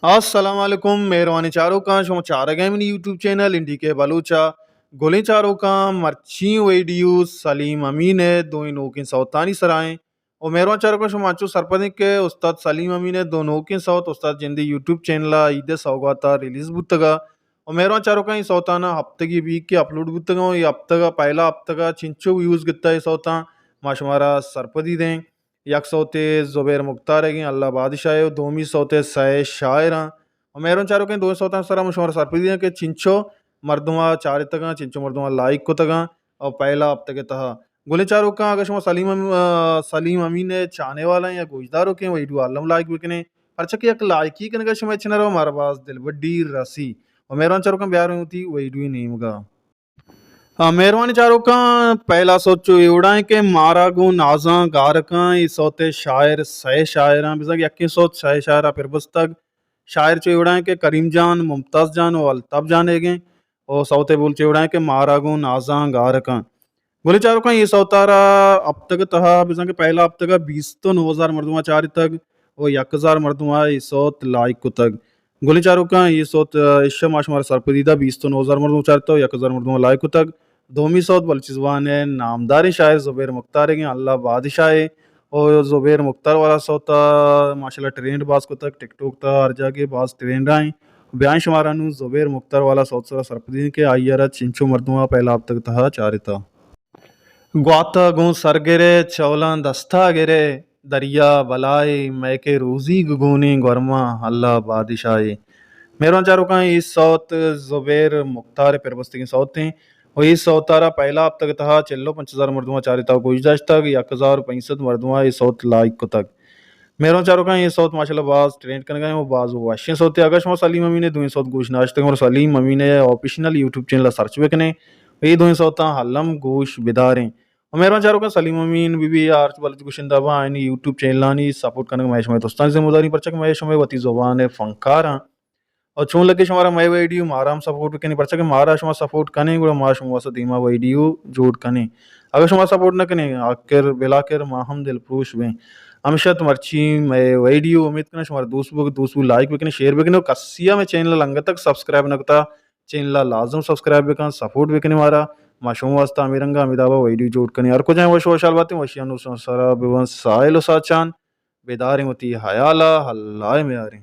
السلام علیکم، مہروانیں چاروکاں، شما چارگ ءَ منی یوٹیوب چینل این ڈی کے بلوچ ءَ۔ گلیں چاروکاں، مرچی ویڈیو سلیم امین ءِ دوئیں نوکیں سوتانی سرا ایں۔ و مہروان چاروکاں، شما انچو سرپدیں کہ استاد سلیم امین ءِ دو نوکیں سوت استاد جندی یوٹیوب چینل ءَ عید ءِ سوگات ءَ ریلیز بوتگ ءَ۔ و مہروان چاروکاں، اے سوتاناں ہپتگے بیت کہ اپلوڈ بوتگ ءَ، و اے ہپتگ ءَ، پہلا ہپتگ ءَ چنچو ویوز گپتہ اے سوتاں، ما شمارا سرپدی دیں۔ یک سوتے زبیر مختار ئیگیں، اللہ بادشاہ ءِ، و دومی سوتے سئے شاعراں۔ و مہروان چاروکاں، دوئیں سوتاں سرا من شمارا سرپدی دیاں کہ چنچو مردماں چارتگاں، چنچو مردماں لائک کتگاں، و پہلا ہپتگ ءِ تہا۔ گلیں چاروکاں، اگر شما سلیم ام-، آ، سلیم امین ءِ چاہنے والا یا گوشداروکیں، ویڈیو الم لائک بکنیں، پرچہ کہ یک لائکی کنگا شمئے چنر و مارا باز دلبڈی رسی۔ و مہروان چاروکاں، بیاریں وتی ویڈیو نیمگا۔ آ، مہروانیں چاروکاں، پہلا سوت چو اے وڑا ایں کہ مارا گوں نازاں گار کن، اے سوت ءِ شاعر سئے شاعراں، بزاں کہ یکیں سوت سئے شاعرا پر بستگ، شاعر چو اے وڑا ایں کہ کریم جان، ممتاز جان و الطاف جان ئیگیں، و سوت ءِ بول چو اے وڑا ایں کہ مارا گوں نازاں گار کن۔ گلیں چاروکاں، اے سوتارا ہپتگ ءِ تہا بزاں کہ پہلا ہپتگا بیست و نو ہزار مردماں چارتگ و یک ہزار مردماں اے سوت لائک کتگ۔ گلیں چاروکاں، اے سوت، آ، ایشا ما شمارا سرپدی دا، بیست و نو ہزار مردم چارتہ و یک ہزار مردم لائک کتگ۔ دومی سوت بلوچی زبان ءِ نامداریں شاعر زبیر مختار ئیگیں، اللہ بادشاہ ءِ، و زبیر مختار والا سوت ءَ ماشاءاللہ ٹرینڈ باز کتگ، ٹک ٹاک تہا ہر جاگہ باز ٹرینڈ ءَ ایں۔ بیائیں شمارا نوں زبیر مختار والا سوت سرا سرپدی دیں کہ آئی ءَ را چنچو مردماں پہلا ہپتگ ءِ تہا چارتہ۔ گوات ءَ گوں سر گرئے، چولاں دست ءَ گرئے، دریا بلائے، مئے کہ روزیگ گونیں گورماں، اللہ بادشاہے۔ مہروان چاروکاں، اے سوت زبیر مختار ءِ پر بستگیں سوت ایں و اے سوت ءَ را پہلا ہپتگ ءِ تہا چل و پنچ ہزار مردماں چارتگ و گوش داشتگ، یک ہزار و پنچ سد مردماں اے سوت لائک کتگ۔ مہروان چاروکاں، اے سوت ماشاءاللہ باز ٹرینڈ کنگا ایں و باز وشیں سوتے۔ اگاں شما سلیم امین ءِ دوئیں سوت گوش نہ داشتگ، گڑا سلیم امین ءِ آفیشنل یوٹیوب چینل ءَ سرچ بکنیں و اے دوئیں سوتاں الم گوش بداریں۔ و مہروان چاروکاں، سلیم امین بی بی آرٹ بلوچ گشندہ باں، آیانی یوٹیوب چینلانی سپورٹ کنگ مئے شمئے دوستانی ذمہ داری، پرچہ کہ مئے شمئے وتی زبان ءِ فنکاراں۔ و چون لگے شمارا مئے ویڈیو، مارا ہم سپورٹ بکنیں، پرچہ کہ مارا شما سپورٹ کنیں، گڑا ما شما واسطہ دیما ویڈیو جوڑ کنیں۔ اگر شما سپورٹ نہ کنیں، آخر بلاخر ما ہم دل پروش بیں۔ ہمیشہ تو مرچی مئے ویڈیو امید کناں شمارا دوست بوگ، دوست بو لائک بکنیں، شیئر بکنیں و کسی ءَ مئے چینل انگت تک سبسکرائب نہ کتا، چینل ءَ لازم سبسکرائب بکن، سپورٹ بکنیں مارا۔ ما شما واسطہ ہمے رنگا ہمے دابا ویڈیو جوڑ کنیں۔ ہر کجا ایں وش وشحال باتیں، وشیانی سرا ببن ساحل و ساچان، بداریں وتی حیالا، اللہ ءِ میاریں۔